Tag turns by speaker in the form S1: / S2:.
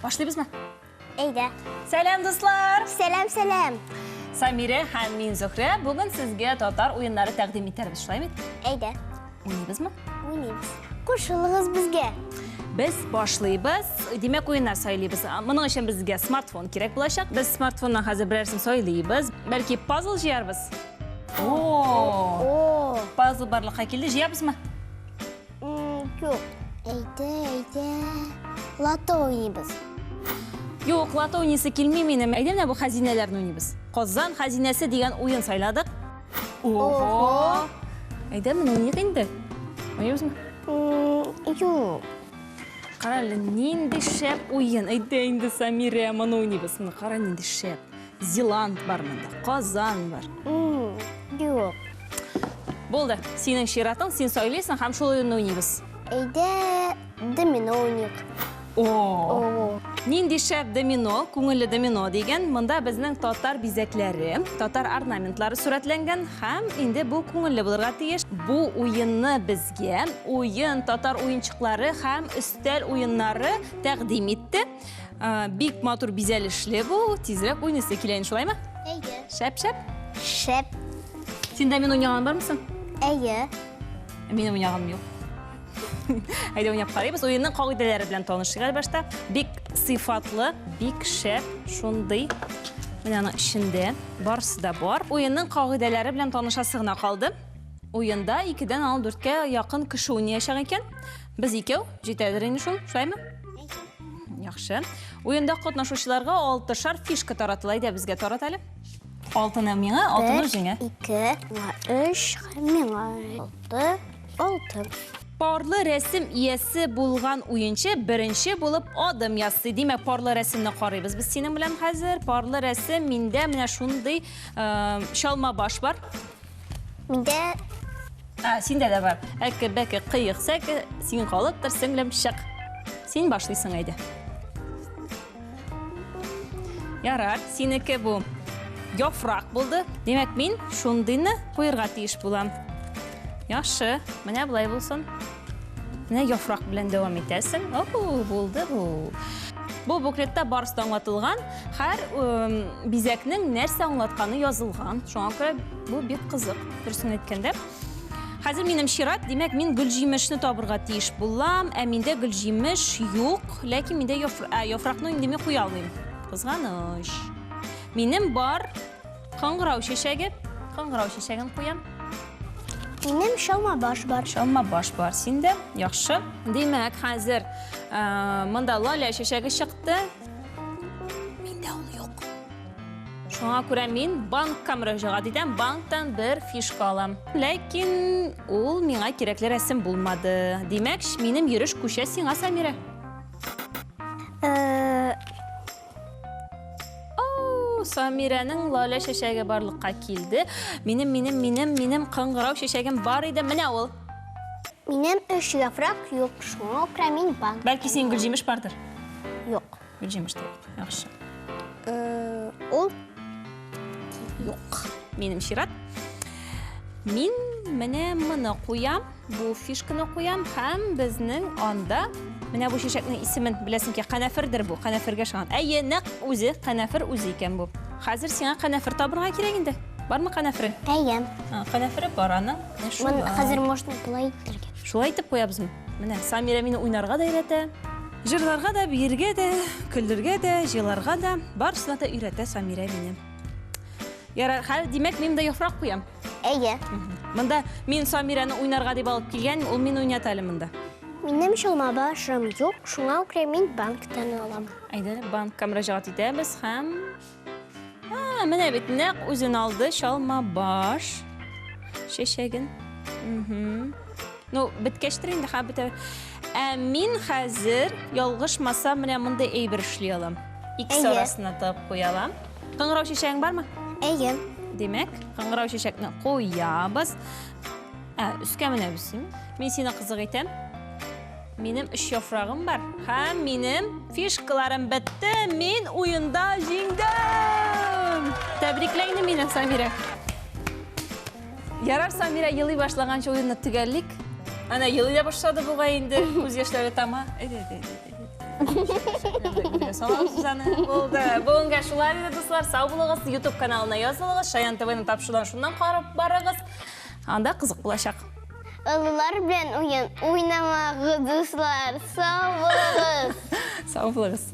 S1: Башлыйбызмы?
S2: Әйдә.
S1: Сәлам, дуслар!
S2: Сәлам, сәлам!
S1: Самирә һәм мин Зөһрә бүген сезгә татар уеннары тәкъдим итәрбез, шулай бит?
S2: Әйдә.
S1: Уйныйбызмы?
S2: Уйныйбыз. Кушылыгыз безгә.
S1: Без башлыйбыз. Димәк, уеннар сайлыйбыз. Моның өчен безгә смартфон кирәк булачак. Без смартфоннан хәзер берәрсен сайлыйбыз. Бәлки пазл җыярбыз? О! Пазл барлыкка килде. Җыябызмы?
S2: Юк. Әйдә, әйдә. Лото уйныйбыз.
S1: Юк, лото уйныйсы килми минем. Әйдә менә бу хәзинәләрне уйныйбыз. Казан хәзинәсе дигән уен сайладык. Ого! Әйдә моны уйныйк инде. Уйныйбызмы?
S2: Юк.
S1: Кара әле, нинди шәп уен. Әйдә инде, Самирә, моны уйныйбыз. Моны кара, нинди шәп. Зеланд бар монда, Казан бар.
S2: Юк.
S1: Булды. Синең чиратың, син сайлыйсың һәм шул уенны уйныйбыз.
S2: Әйдә, домино уйныйк.
S1: О! Нинди шәп домино, күңелле домино дигән. Монда безнең татар бизәкләре, татар орнаментлары сурәтләнгән һәм инде бу күңелле булырга тиеш. Бу уенны безгә уен татар уенчыклары һәм өстәл уеннары тәкъдим итте. Бик матур бизәлешле бу. Тизрәк уйныйсы килә инде, шулаймы?
S2: Әйе.
S1: Шәп-шәп?
S2: Шәп.
S1: Син дә мин уйнаган бармысың?
S2: Әйе.
S1: Минем уйнаганым юк. Әйдә уйнап карыйбыз. Уенның кагыйдәләре белән танышыйк әле башта. Бик сыйфатлы, бик шәп, шундый. Менә аның эчендә барысы да бар. Уенның кагыйдәләре белән танышасы гына калды. Уенда 2-дән 4-кә якын кеше уйнаячак икән. Без икәү, җитәдер инде шул, шулаймы? Яхшы. Уенда катнашучыларга алтышар фишка таратыла. Әйдә, безгә тарат әле. Алтыны миңа, алтыны үзеңә.
S2: Ике, өч, миңа алты, алты.
S1: Парлы рәсем иясе булган уенчы беренче булып адым ясый. Димәк, парлы рәсемне карыйбыз без синең белән хәзер. Парлы рәсем миндә менә шундый э, чалма баш бар.
S2: Миндә
S1: А, синдә дә бар. Әке, бәке, кыек, сәке, син калып тор, сеңлем, чык. Син башлыйсың әйдә. Ярар, синеке бу яфрак булды. Димәк, мин шундыйны куерга тиеш булам. Яхшы, менә болай булсын. Менә яфрак белән дәвам итәсең. О, булды бу. Бу буклетта барысы да аңлатылган. Һәр бизәкнең нәрсә аңлатканы язылган. Шуңа күрә бу бик кызык, дөресен әйткәндә. Хәзер минем чират, димәк, мин гөлҗимешне табырга тиеш булам. Ә миндә гөлҗимеш юк, ләкин миндә яфракны инде мин куя алмыйм. Кызганыч. Минем бар Кыңгырау чәчәге. Кыңгырау чәчәген куям.
S2: Минем чалма баш бар.
S1: Чалма баш бар синдә. Яхшы. Димәк, хәзер э, монда лалә чәчәге чыкты. Миндә ул юк. Шуңа күрә мин банкка мөрәҗәгать итәм, банктан бер фишка алам. Ләкин ул миңа кирәкле рәсем булмады. Димәк, минем йөреш күчә сиңа, Самирә.
S2: Э,
S1: Оу, Самирәнең лалә чәчәге барлыкка килде. Минем, минем, минем, минем кыңгырау чәчәгем бар иде. Менә ул.
S2: Минем өч яфрак юк, шуңа күрә мин банк.
S1: Бәлки синең гөлҗимеш бардыр?
S2: Юк.
S1: Гөлҗимеш тә юк. Яхшы.
S2: Э, ул
S1: юк. Минем чират. Мин менә моны куям. Бу фишканы куям һәм безнең анда менә бу чәчәкнең исемен беләсең ки, канәфердер бу, канәфергә ошаган. Әйе, нәкъ үзе, канәфер үзе икән бу. Хәзер сиңа канәфер табырга кирәк инде. Бармы канәферең?
S2: Әйе.
S1: Канәфере бар аның.
S2: Моны хәзер можно болай итәргә.
S1: Шулай итеп куябызмы? Менә Самира мине уйнарга да өйрәтә. Җырларга да, биергә дә, көлдергә дә, җыйларга да, барысына да өйрәтә Самира мине. Ярар, хәзер димәк, мин дә яфрак куям.
S2: Әйе.
S1: Монда мин Самирәне уйнарга дип алып килгән, ул мине уйната әле монда.
S2: Минем чалма башым юк, шуңа күрә мин банктан алам.
S1: Әйдә, банкка мөрәҗәгать итәбез һәм А, менә бит нәкъ үзен алды чалма баш чәчәген. Угу. Ну, беткәчтер инде, ха бетә. Ә мин хәзер ялгышмасам, менә мондый әйбер эшли алам. Икесе арасына тыгып куя алам. Кыңгырау чәчәгең бармы?
S2: Әйе.
S1: Димәк, кыңгырау чәчәкне куябыз. Ә, өскә менәбез. Мин сине кызык итәм. Минем өч яфрагым бар. Һәм минем фишкаларым бетте. Мин уенда җиңдем! Тәбриклә инде мине, Самирә. Ярар, Самирә, елый башлаганчы уенны төгәллик. Әнә елый да башлады бугай инде. Күз яшьләре тама. Әйдә, әйдә, әйдә. Өйгә салабыз без аны. Булды. Бүгенгә шулай диде, дуслар. Сау булыгыз. YouTube каналына язылыгыз. Шаян ТВның тапшыруын шуннан карап барыгыз. Анда кызык булачак.
S2: Олылар белән уен уйнамагыз, дуслар. Сау булыгыз.
S1: Сау булыгыз.